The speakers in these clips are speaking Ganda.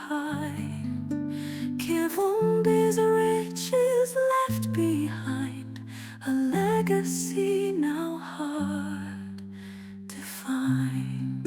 high. Kivumbi's riches left behind, a legacy now hard to find.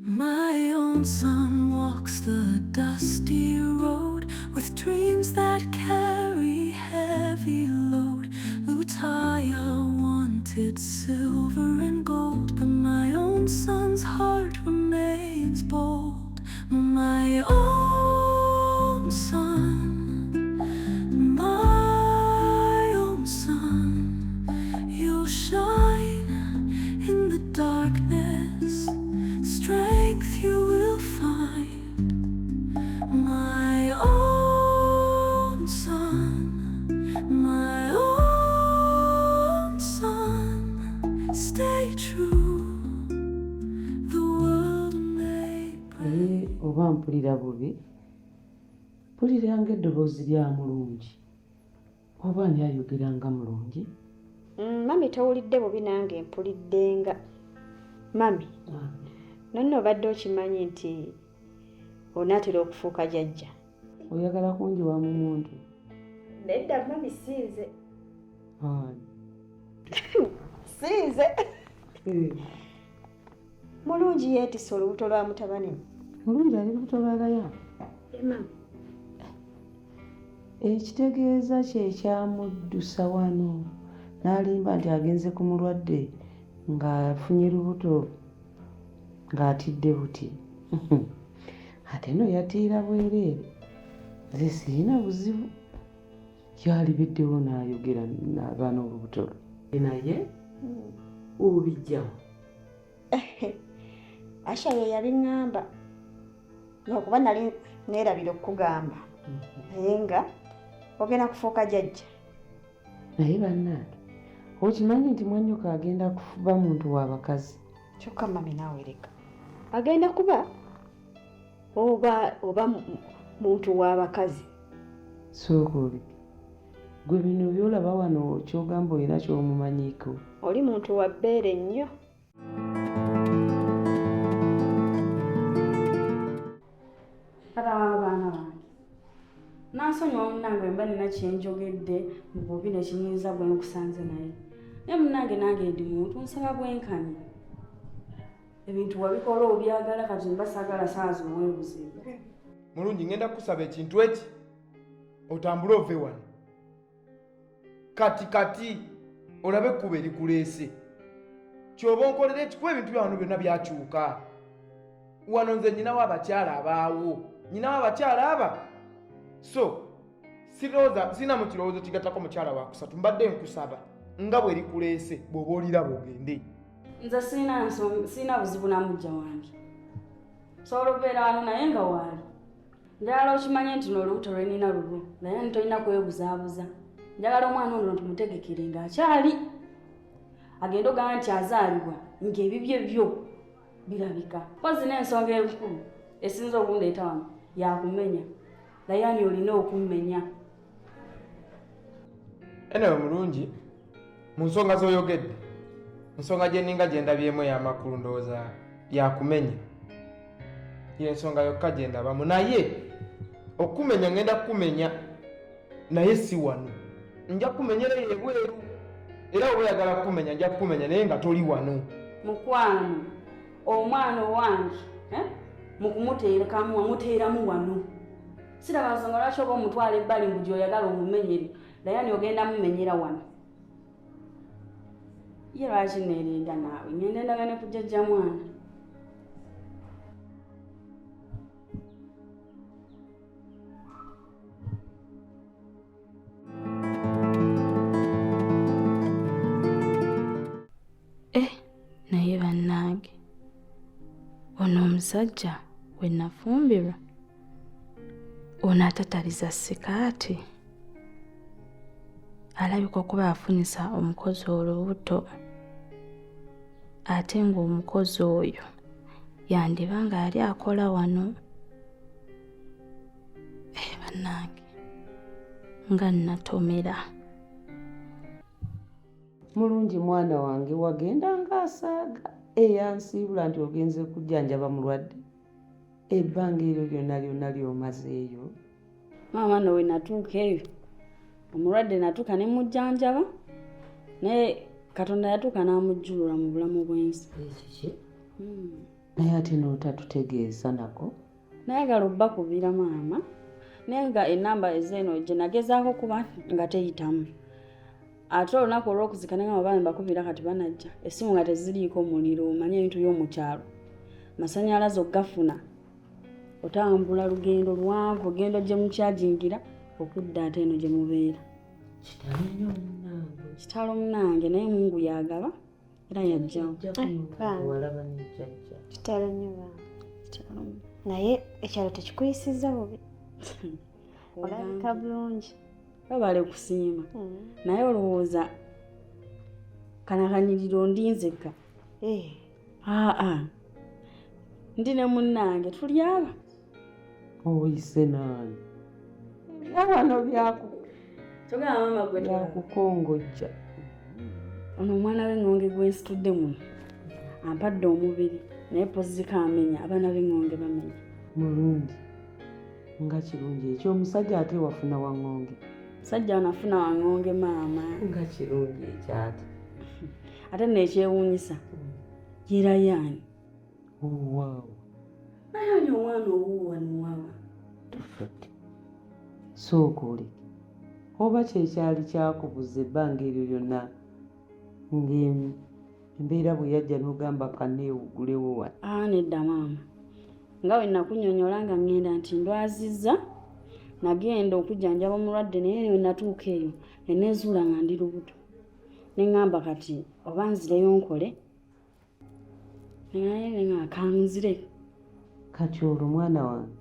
My own son walks the dusty road with dreams that carry heavy load. Lutaya wanted silver and gold, but my own son's heart remains bold. My own son, my own son, you'll shine in the darkness, strength you will find. My own son, my own son, stay true. The world may break. Naye oba mpulira bubi, mpulira ng'eddoboozi lya Mulungi. Oba ani ayogera nga Mulungi? Mami, towulidde bubi, nange mpulidde nga. Mami, nonno obadde okimanyi nti onaatera okufuuka jjajja? Oyagala kunjiwa mu muntu? Nedda mami, sinze. Ani? Sinze. Mulungi yeetisse olubuto lwa mutabani. Mulungi ali lubuto lwa Rayani? Mami. Ekitegeeza kye kyamuddusa wano n'alimba nti agenze ku mulwadde ng'afunye lubuto ng'atidde buti. Ate no yatiira bwereere. Nze sirina buzibu. Kyalibiddewo n'ayogera n'aba n'olubuto lwe. Naye obijjawo. Asha ye yabiŋŋamba. Lwakuba nali neerabira okukugamba. Naye nga ogenda kufuuka jjajja. Naye bannange, okimanyi nti mwannyoko agenda kuba muntu wa bakazi? Kyokka mami naawe leka. Agenda kuba oba muntu wa bakazi. Sooka oleke. Gwe bino by'olaba wano ky'ogamba olina ky'omumanyiiko. Oli muntu wa bbeere nnyo. Taata w'abaana bange, nansonyiwa munnange mba nina kyenjogedde mu bubi nekinyiiza gwe nkusanze naye. Naye munnange nange ndi muntu, nsaba bwenkanya. Ebintu wabikola obyagala, kati mba saagala saawa zino weebuzibu. Mulungi, ngenda kukusaba ekintu eki, otambule ove wano kati kati, olabe ekkubo erikuleese. Kyoba onkolera ekikuba, ebintu bya wano byonna byakyuka wano. Nze nyinawo abakyala abaawo, nyinawo abakyala aba, so sirowooza, sirina mu kirowoozo kigattako mukyala wakusatu. Mbadde nkusaba nga bwe likuleese, bw'oba oliraba ogende. Nze sirina buzibu na mujja wange, sobola okubeera wano naye nga waali. Njagala okimanye nti n'olubuto lwe nina lulwo, naye ntolina kwebuzaabuza. Njagala omwana ono tumutegekere ng'akyali agenda ogamba nti azaalibwa ng'ebibye byo birabika. Mpozi n'ensonga enkulu esinza okundeeta wano yakumenya. Layani, olina okummenya. Enewe Mulungi, mu nsonga z'oyogedde, ensonga gye nninga gye ndabyemu ey'amakulu ndowooza yakumenya, yensonga yokka gye ndabamu. Naye okumenya ngenda kukumenya, naye si wano. Nja kumenyera eyo ebweru, era oba oyagala kukumenya nja kukumenya, naye nga toli wano. Mukwano, omwana owange, eh? Mu kumuteerekamu wamuteeramu wano, siraba nsonga lwaki oba omutwala ebbali mbu gy'oyagala omumenyere. Layani, ogenda mumenyera wano. Ye lwaki neerenda naawe? Ngenda endagane ku jjajja mwana. Eh, naye bannange, ono omusajja we nafumbirwa ono atataliza sikaati alabika okuba afunyisa omukozi olubuto, ate ng'omukozi oyo yandiba nga yali akola wano. Eh, bannange, nga natomera. Mulungi mwana wange, wagenda ng'asaaga eyansiibula nti ogenze kujjanjaba mulwadde. Ebbanga eryo lyonna lyonna ly'omazeeyo? Maama no we natuuka eyo omulwadde natuuka ne mujjanjaba naye Katonda yatuuka n'amujjulula mu bulamu bw'ensi. Ekiki? Naye ate n'otatutegeeza nako. Nayagala obbakubira maama naye nga ennamba ezeeno gye nagezaako kuba nga teyitamu. Ate olunaku olw'okuzika ne ngamba bambi mbakubira kati banajja essimu nga teziriiko muliro omanye ebintu by'omu kyalo amasannyalaze okugafuna otambula lugendo luwanvu ogenda gye mukyajingira okudda ate eno gye mubeera. Kitalo nnyo munnange. Kitalo munnange naye Mungu yagaba era yajjawo. Walaba ne jjajja. Kitalo nnyo bambi. Kitalo. Naye ekyalo tekikuyisizza bubi. Olabika bulungi. Webale kusiima. Naye olowooza kano akanyiriro ndi nzekka? Aa, ndi ne munnange tuli aba. Oyise naani? Ebya wano Kyogamba maama gwe tolaba. byakukongojja. Ono omwana w'eŋŋonge gwe nsitudde muno ampadde omubiri naye poziko amenya, abaana b'eŋŋonge bamenya. Mulungi nga kirungi ekyo omusajja ate wafuna waŋŋonge. Musajja wano afuna waŋŋonge maama. Nga kirungi ekyate. Ate nno ekyewuunyisa ye Rayani. Waawo. Naye ani omwana owuwo wano wawa? Tufudde. Sooka oleke. Oba kyekyali kyakubuza ebbanga eryo lyonna ng'embeera bwe yajja n'ogamba kaneewugulewo wano. Aa nedda maama. Nga bwe nakunnyonnyola nga ŋŋenda nti ndwazizza, nagenda okujjanjaba omulwadde naye we natuuka eyo ne neezuula nga ndi lubuto. Ne ŋŋamba kati oba nzireyo nkole. Naye ne ŋŋamba kanzire. Kati olwo mwana wange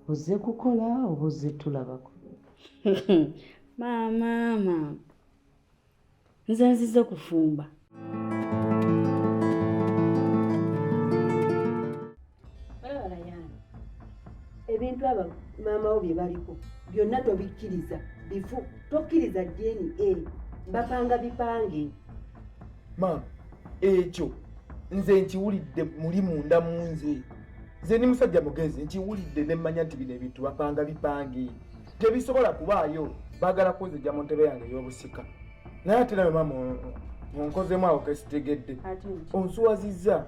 ozze kukola oba ozze tulabako? Maama, maama. Nze nzize kufumba. Olaba Rayani, ebintu aba maama wo bye baliko byonna tobikkiriza, bifu, tokkiriza DNA, bapanga bipange. Maama, ekyo nze nkiwulidde muli munda mu nze. Nze ndi musajja mugezi, nkiwulidde ne mmanya nti bino ebintu bapanga bipange. Tebisobola kubaayo, baagala kunzigya mu ntebe yange ey'obusika. Naye ate nawe maama onkozeemu awo kesitegedde. Onsuwazizza.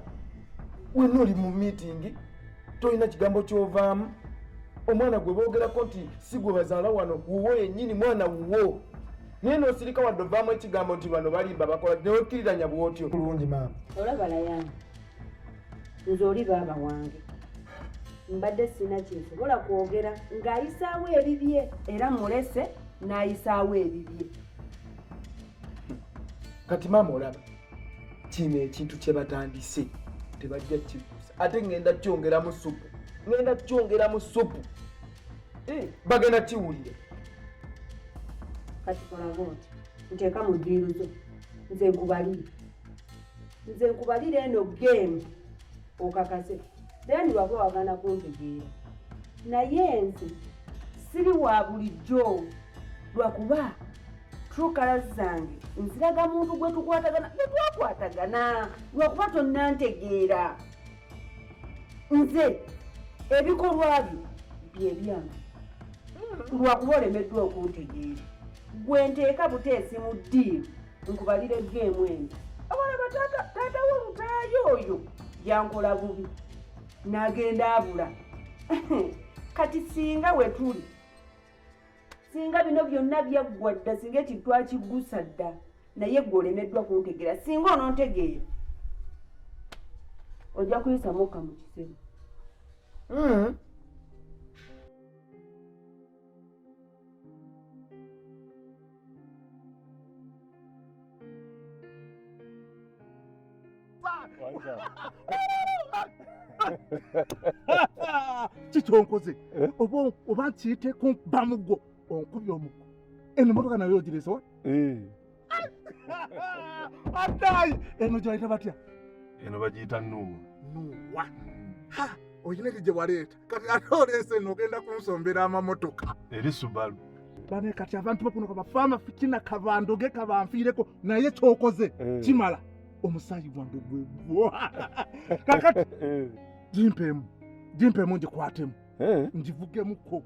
Wenna oli mu miitingi, tolina kigambo ky'ovaamu. Omwana gwe boogerako nti si gwe bazaala wano, wuwo yennyini mwana wuwo. Naye n'osirika wadde ovaamu ekigambo nti bano balimba bakola, newekkiriranya bw'otyo. Bulungi maama. Olaba Rayani, nze oli baaba wange. Mbadde sirina kye nsobola kwogera ng'ayisaawo ebibye era mulese n'ayisaawo ebibye. Kati maama olaba kino ekintu kye batandise tebajja kukigusa ate ŋŋenda kyongeramu ssupu, ŋŋenda kyongeramu ssupu. Bagenda kiwulira. Kati kola bw'oti, nteeka mu ddiiru zo, nze nkubalire. Nze nkubalire eno geemu okakase. Then lwaba wagaana kuntegeera. Naye nze siri wa bulijjo lwakuba true colours zange nziraga muntu gwe tukwatagana, gwe twakwatagana lwakuba tonnantegeera. Nze ebikolwa byo bye byange lwakuba olemeddwa okuntegeera. Gwe nteeka buteesi mu ddiiru nkubalire geemu eno. Awalaba taata wo Lutaayo oyo yankola bubi n'agenda abula. Kati singa we tuli, singa bino byonna byaggwa dda, singa ekintu twakiggusa dda, naye ggwe olemeddwa kuntegeera. Singa onontegeera ojja kuyisa mukka mu kizibu. Kikyonkoze oba nkiyite kunkuba muggo onkubye omuggo. Eno emmotoka nayo ogireese wa? Addayi eno gy'oyita batya? Eno bagiyita Nuuwa. Nuuwa. Ha, olina eri gye waleeta. Kati ate oleese eno ogenda kunsombera amamotoka. Eri Subaru. Bane kati abantu bakuno kabafe amafikina kabandoge kabanfiireko naye ky'okoze kimala. Omusaayi gwange gwe gwo. Kakati gimpeemu. Gimpemu ngikwatemu. Ngivugemuko.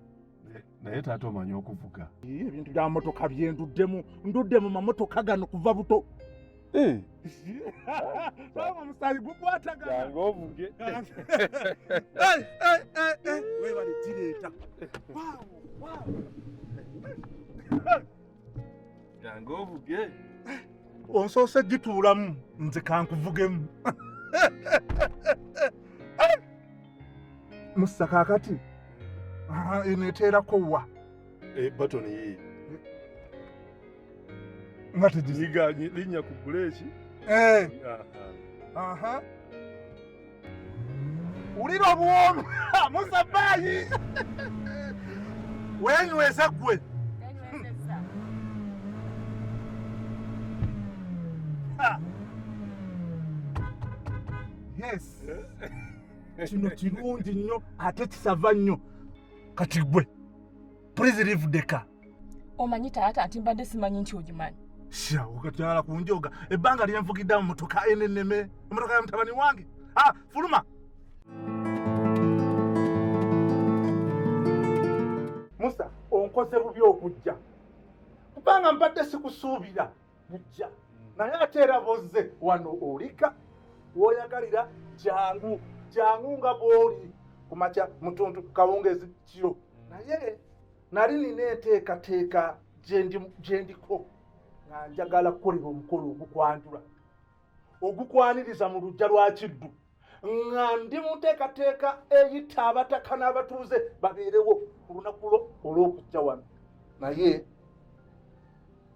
Naye taata omanyi okuvuga. Ebintu bya motoka byenduddemu, ndudde mu mamotoka gano kuva buto. Baba omusaayi gukwatagana. Jangu ovuge. Webale gireeta. Jangu ovuge. Onsoose gituulamu nze kankuvugemu. Musa kaakati eno eteerako wa? Batoni yiyi. Nga tegiziga linnya ku buleeki. Wulira obuwoomi. Musa baayi. Weenyweza ggwe. Yes. Kino kirungi nnyo ate kisava nnyo. Kati ggwe please leave the car. Omanyi taata nti mbadde simanyi nti ogimanyi. Sha, okatyala kunjoga ebbanga lyenvugidde mu motoka enenneme, emotoka ya mutabani wange. Fuluma. Musa, onkoze bubi okujja kubanga mbadde sikusuubira kujja, naye ate era bozze wano olika w'oyagalira. Jangu jangu nga bw'oli kumakya, mutuntu, kawungezi, kiro. Naye nali nina enteekateeka gye ndiko nga njagala kukolera omukolo ogukwanjula ogukwaniriza mu luggya lwa Kiddu, nga ndi mu nteekateeka eyita abataka n'abatuuze babeerewo ku lunaku lwo olw'okujja wano, naye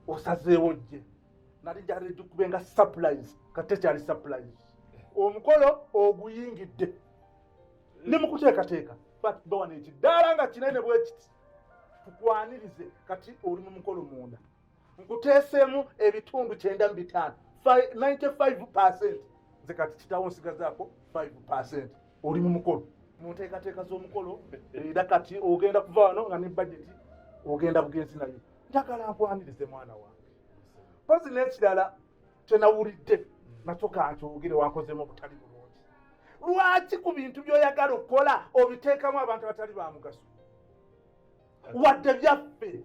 osazeewo jje. Nali njagala gikube nga surprise, kati tekyali surprise. Omukolo oguyingidde, ndi mu kuteekateeka batubba wano ekiddaala nga kinene bwe kiti tukwanirize. Kati oli mu mukolo munda, nkuteeseemu ebitundu 95, 95%. Nze kati kitawo nsigazaako 5%. Oli mu mukolo, mu nteekateeka z'omukolo, era kati ogenda kuva wano nga ne budget ogenda bugenzi nayo. Njagala nkwanirize mwana wange. Mpozi n'ekirala kyenawulidde nakyo kankyogere, wankozemu obutali bulungi. Lwaki ku bintu by'oyagala okukola obiteekamu abantu abatali ba mugaso, wadde byaffe?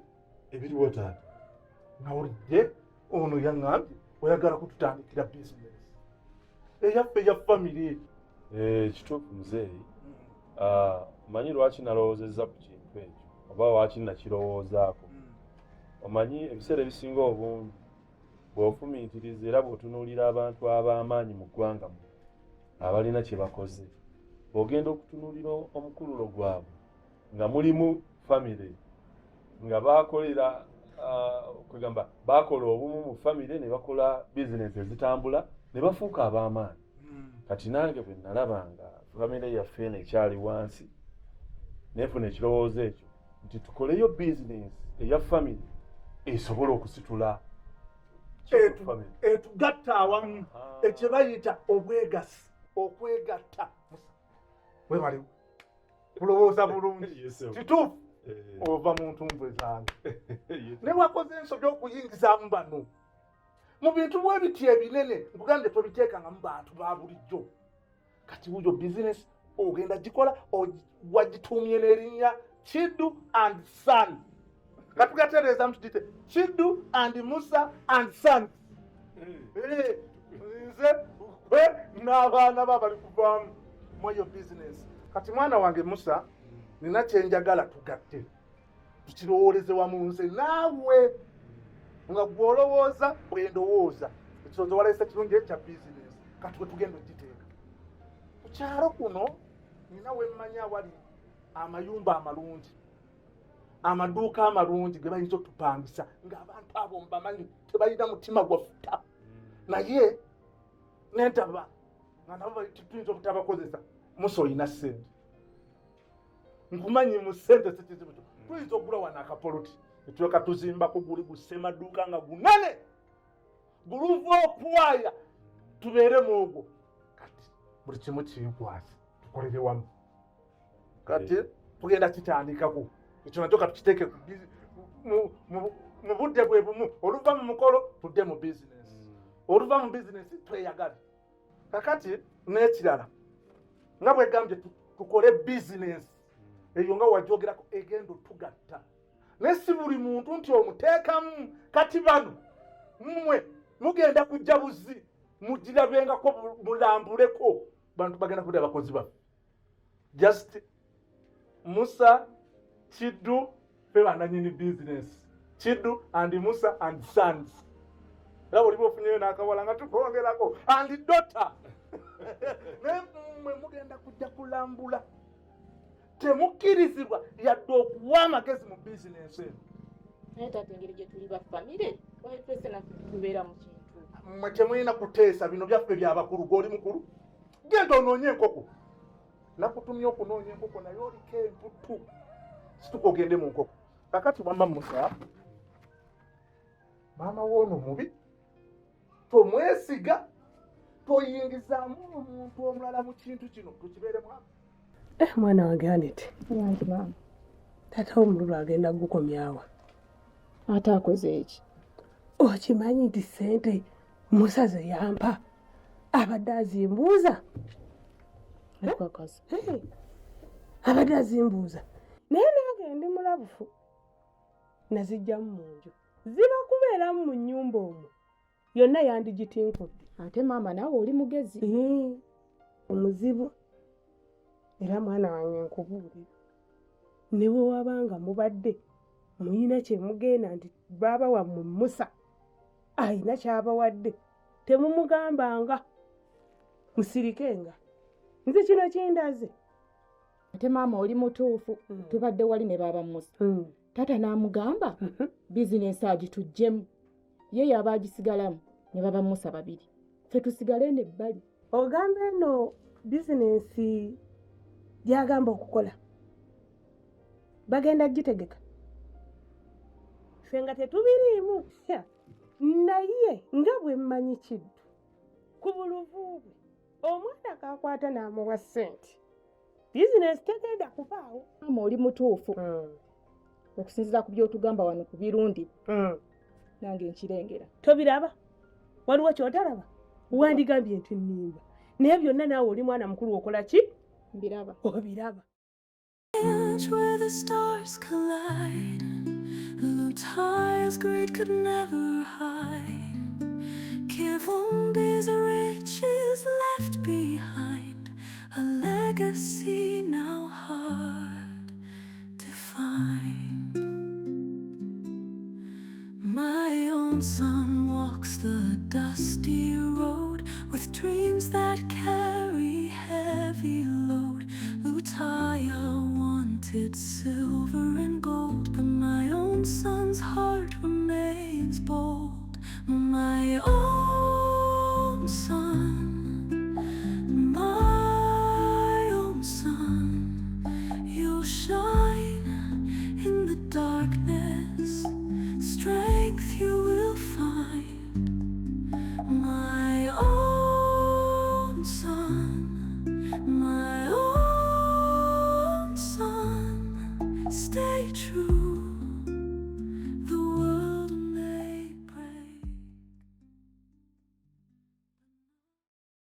Ebiriwo taata? Nawulidde ono yaŋŋambye oyagala kututandikira bizinesi eyaffe eya famire. Kituufu muzeeyi. Manyi lwaki nalowoozezza ku kintu ekyo oba lwaki nakirowoozaako. Omanyi ebiseera ebisinga obungi bw'ofumiitiriza era bw'otunuulira abantu ab'amaanyi mu ggwanga muno abalina kye bakoze, bw'ogenda okutunuulira omukululo gwabwe nga mulimu famire nga bakolera, kwegamba bakola obumu mu famire ne bakola bizinesi ezitambula ne bafuuka ab'amaanyi. Kati nange bwe nalaba nga famire yaffe eno ekyali wansi, neefuna ekirowoozo ekyo nti tukoleyo bizinesi eya famire esobola okusitula famire. Etugatta awamu, ekye bayita obwegasi, okwegatta. Webale kulowooza bulungi. Kituufu, ova mu ntumbwe zange. Ne wakoze ensobi okuyingizaamu bano mu bintu bwe biti ebinene. Nkugambye tobiteekangamu bantu ba bulijjo. Kati wuyo bizinesi ogenda gikola, wagituumye n'erinnya Kiddu and Son. Katugatereeza tugite Kiddu and Musa and Son. Nze gwe n'abaana ba bali kuvaamu mu eyo bizinesi. Kati mwana wange Musa, nina kyenjagala tugatte tukirowooleze wamu nze naawe, nga gwe olowooza bwe ndowooza. Ekirowoozo waleese kirungi ekya bizinesi. Kati we tugenda ogiteeka ku kyalo kuno, nina wemmanyi awali amayumba amalungi, amaduuka amalungi ge bayinza otupangisa, ng'abantu abo mbamanyi tebalina mutima gwafuta, naye nentaba nga nabo tuyinza obutabakozesa. Musa, olina ssente, nkumanyi mu ssente si kizibu kyo. Tuyinza okugula wano akapoloti netuleka tuzimbako guli gusemaduuka nga gunene guluva okwaya, tubeere mu ogwo. Kati buli kimu kinkwasa, tukolere wamu. Kati tugenda kitandikako ekyo nakyo, katukiteeke mu budde bwe bumu. Oluva mu mukolo tudde mu bizinesi, oluva mu bizinesi tweyagale. Kakati n'ekirala nga bwegambye. Tukole bizinesi eyo nga wajogerako egenda otugatta. Naye si buli muntu nti omuteekamu. Kati bano mmwe mugenda kujja buzi, mugirabengako, mulambuleko. Bantu bagenda kudda abakozi baffe. Just Musa Kiddu ffe bannannyini bizinesi. Kiddu and Musa and sons. Era bw'oliba ofunyeyo n'akawala nga tukwongerako and daughter. Naye mmwe mugenda kujja kulambula. Temukkirizibwa yadde okuwa amagezi mu bizinesi eno. Naye taata, engeri gye tuli ba famire, twese naffe tubeera mu kintu. Mmwe temulina kuteesa, bino byaffe byabakulu. Gw'oli mukulu, genda onoonye enkoko. Nakutumye okunoonya enkoko naye oliko emputu. Situka ogende mu nkoko. Kakati wamma Musa, maama w'ono mubi, tomwesiga, toyingizaamu omuntu omulala mu kintu kino, tukibeeremu. Eh, mwana wange Anete, Wange maama. Taata w'omululu agenda gukomyawa. Ate akoze eki? Okimanyi nti ssente Musa ze yampa abadde azimbuuza? Okakazi. Hey, abadde azimbuuza, naye nange ndi mulabufu, nazijjamu mu nju. Ziba kubeeramu mu nnyumba omwo yonna yandigitinkudde. Ate maama naawe oli mugezi. Omuzibu. Era mwana wange nkubuulira, ne bwe wabanga mubadde muyina kye mugenda nti baaba wammwe Musa ayina ky'abawadde, temumugambanga, musirikenga. Nze kino kindaze. Ate maama oli mutuufu. Tubadde wali ne baaba Musa, taata n'amugamba bizinensi agituggyemu, ye yaba agisigalamu ne baba Musa babiri, ffe tusigale eno ebbali. Ogamba eno bizinensi gy'agamba okukola bagenda gitegeka, ffe nga tetubiriimu. Naye nga bwe mmanyi Kiddu ku buluvu bwe, omwana kakwata n'amuwa ssente, bizinensi tegenda kubaawo. Maama oli mutuufu. Okusinziira ku by'otugamba wano ku birundi, nange nkirengera. Tobiraba? Waliwo kyotalaba? Wandigambye nti nnimba, naye byonna naawe oli mwana mukulu, okola ki? Mbiraba. Obiraba. Edge where the stars collide, Lutaya's greed could never hide. Kivumbi's riches left behind, a legacy now hard to find. My own son walks the dusty road with dreams that carry heavy load. Lutaya wanted silver and gold, but my own son's heart remains bold. My own son, my own son, you'll shine in the darkness. Strength you will find. My own son, my